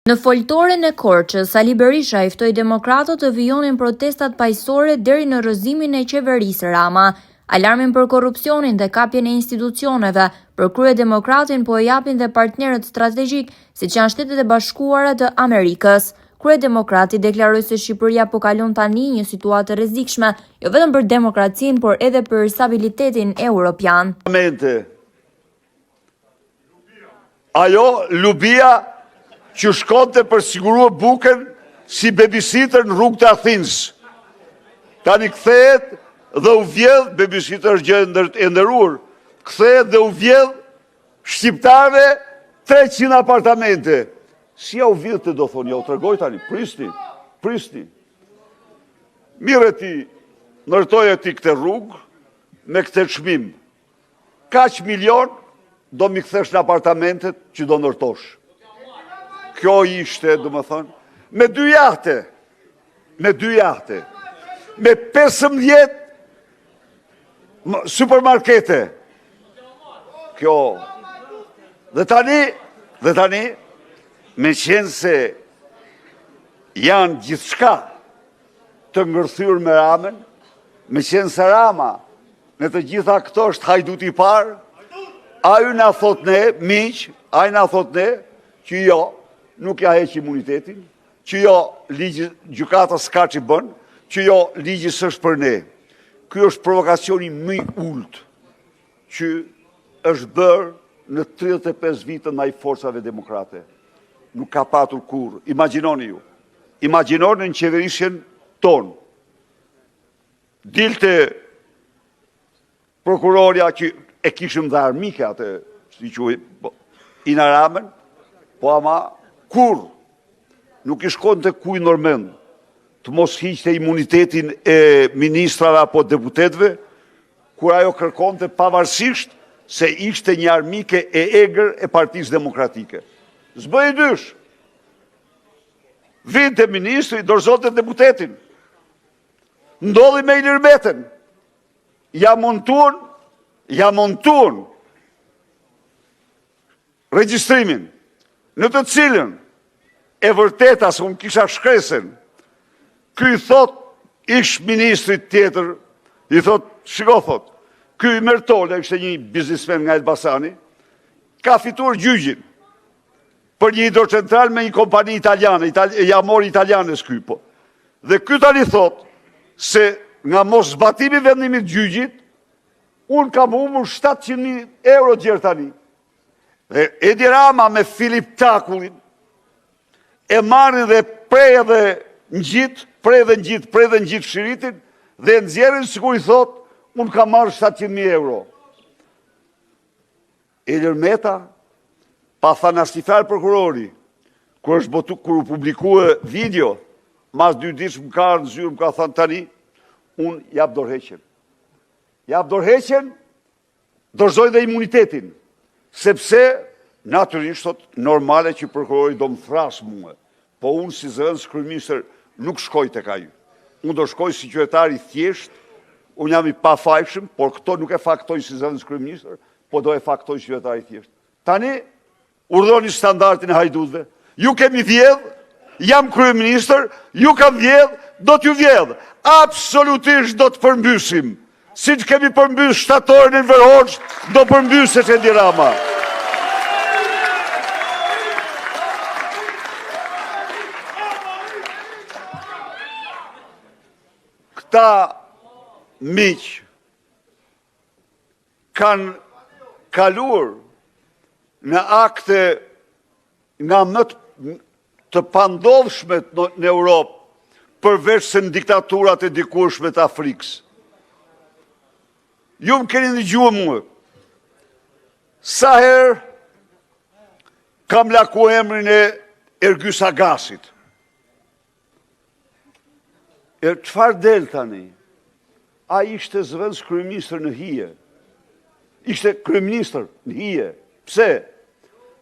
Në Foltoren e Korçës, Sali Berisha i ftoi demokratët të vijonin protestat paqësore deri në rrëzimin e qeverisë Rama. Alarmin për korrupsionin dhe kapjen e institucioneve, për kryedemokratin po e japin dhe partnerët strategjikë, siç janë Shtetet e Bashkuara të Amerikës. Kryedemokrati deklaroi se Shqipëria po kalon tani një situatë të rrezikshme, jo vetëm për demokracinë, por edhe për stabilitetin europian. Ajo lubia që shkonte për siguruar bukën si babysitter në rrugë të Athinës. Tani kthehet dhe u vjedh, babysitter është gjë e nderuar, kthehet dhe u vjedh shqiptarëve 300 apartamente. Si ja u vidhte do thoni, ja u tregoj tani, prisni, prisni. Mirre ti, ndërtoje ti këtë rrugë me këtë çmim. Kaq milion do m'i kthesh në apartamentet që do ndërtosh. Kjo ishte, domethënë, me dy jahte, me dy jahte, me 15 supermarkete. Kjo, dhe tani, dhe tani, meqenëse janë gjithçka të ngërthyer me Ramën, meqenëse Rama Në të gjitha këto është hajduti i parë, ai na thotë ne, miq, ai na thotë ne, që jo, nuk ja heq imunitetin, që jo, ligji, gjykata s'ka ç'i bën, që jo, ligji s'është për ne. Ky është provokacioni më i ulët që është bërë në 35 vite ndaj forcave demokrate. Nuk ka patur kurrë. Imagjinoni ju. Imagjinoni në qeverisjen tonë. Dilte prokurorja që e kishim dhe armike atë, si quhej, po, Ina Ramën, po ama kurrë nuk i shkonte kujt ndërmend të mos hiqte imunitetin e ministrave apo deputetëve, kur ajo kërkonte pavarësisht se ishte një armike e egër e Partisë Demokratike. S'bëhej dysh. Vinte ministri, dorëzonte deputetin. Ndodhi me Ilir Metën. Ja montuan, ja montuan regjistrimin në të cilën e vërteta se unë kisha shkresën, ky i thotë ish ministrit tjetër, i thotë, shiko thotë, ky Mertola ishte një biznismen nga Elbasani, ka fituar gjyqin. Për një hidrocentral me një kompani italiane, itali, ja mori italianes ky, po. Dhe ky tani thotë se nga moszbatimi i vendimit të gjyqit, unë kam humbur 700.000 euro gjer tani. Dhe Edi Rama me Filip Takullin e marrin dhe prej edhe ngjit, prej edhe ngjit, prej edhe ngjit shiritin dhe e nxjerrin sikur i thotë unë kam marrë 700.000 euro. Ilir Meta, pa thënë asnjë fjalë prokurori, kur është botu, kur u publikua video, mas dy ditësh më ka ardhur në zyrë, më ka thënë tani, unë jap dorëheqjen. Jap dorëheqjen, dorëzoj dhe imunitetin, sepse natyrisht thotë normale që prokurori do më thrasë mua. Po unë si zëvendëskryeministër nuk shkoj tek ai. Unë do shkoj si qytetar i thjeshtë, unë jam i pafajshëm, por këto nuk e faktoj si zëvendëskryeministër, po do e faktoj si qytetar i thjeshtë. Tani urdhëroni standardin e hajdutëve. Ju kemi vjedh, jam kryeministër, ju kam vjedh, do t'ju vjedh. Absolutisht do të përmbysim. Siç kemi përmbys shtatoren e Enver Hoxhës, do përmbysesh Edi Rama. Këta miq kanë kaluar në akte nga më të pandodhshmet në Europë, përveç se në diktaturat e dikurshme të Afrikës. Ju më keni dëgjuar mua. Sa herë kam laku emrin e Ergys Agasit. E çfarë del tani? Ai ishte zëvendëskryeministër në hije. Ishte kryeministër në hije. Pse?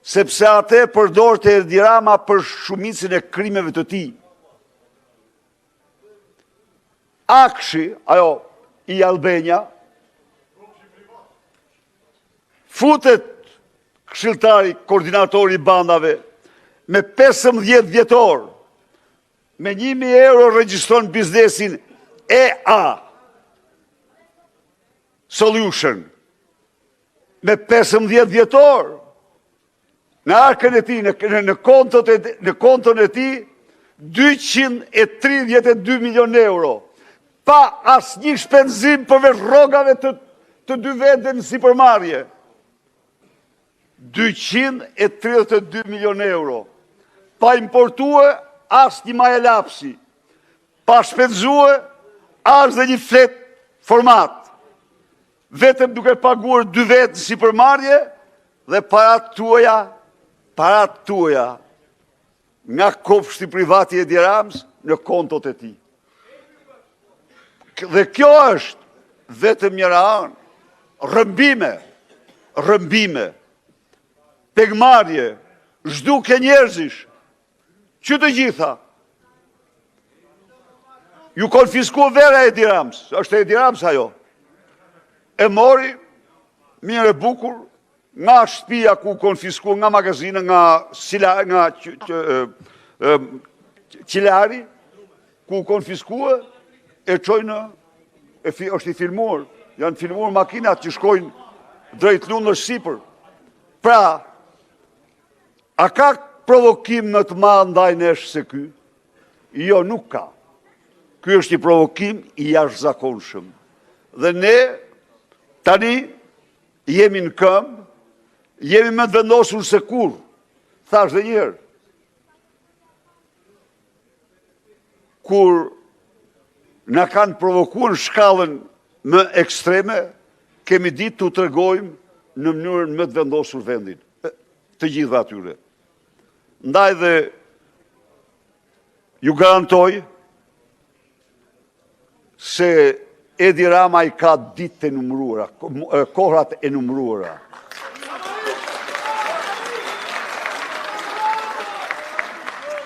Sepse atë e përdorte Edi Rama për shumicën e krimeve të tij. AKSHI, ajo e-Albania, futet këshilltari, koordinatori i bandave. Me 15 dhjetor, me 1000 euro regjistron biznesin EA Solution. Me 15 dhjetor, në arkën e tij, në, në, në, kontot e, në konton e tij, 232 milion euro, pa asnjë shpenzim përveç rrogave të, të dy vetëve në sipërmarrje. 232 milion euro, pa importue asnjë maje lapsi, pa shpenzue as dhe një fletë format, vetëm duke paguar dy vetë në sipërmarrje dhe paratë tuaja, paratë tuaja, nga kopshti privat i Edi Ramës në kontot e tij. Dhe kjo është vetëm njëra anë, rrëmbime, rrëmbime, pengmarrje, zhdukje njerëzish, që të gjitha. Iu konfiskua vera e Edi Ramës, është e Edi Ramës ajo. E mori, mirë e bukur, nga shtëpia ku u konfiskua nga magazina, nga sila, nga qilari, ku u konfiskua, e çoi në, e fi, është i filmuar, janë filmuar makinat që shkojnë drejt Lundrës sipër. Pra, a ka provokim më të madh ndaj nesh se ky? Jo, nuk ka. Ky është një provokim i jashtëzakonshëm. Dhe ne tani jemi në këmbë, jemi më të vendosur se kurrë. Thashë dhe një herë. Kur na kanë provokuar në shkallën më ekstreme, kemi ditë t'u tregojmë në mënyrën më të vendosur vendin, të gjithëve atyre. Ndaj dhe ju garantoj se Edi Rama i ka ditët e numëruara, kohrat e numëruara.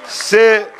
Se.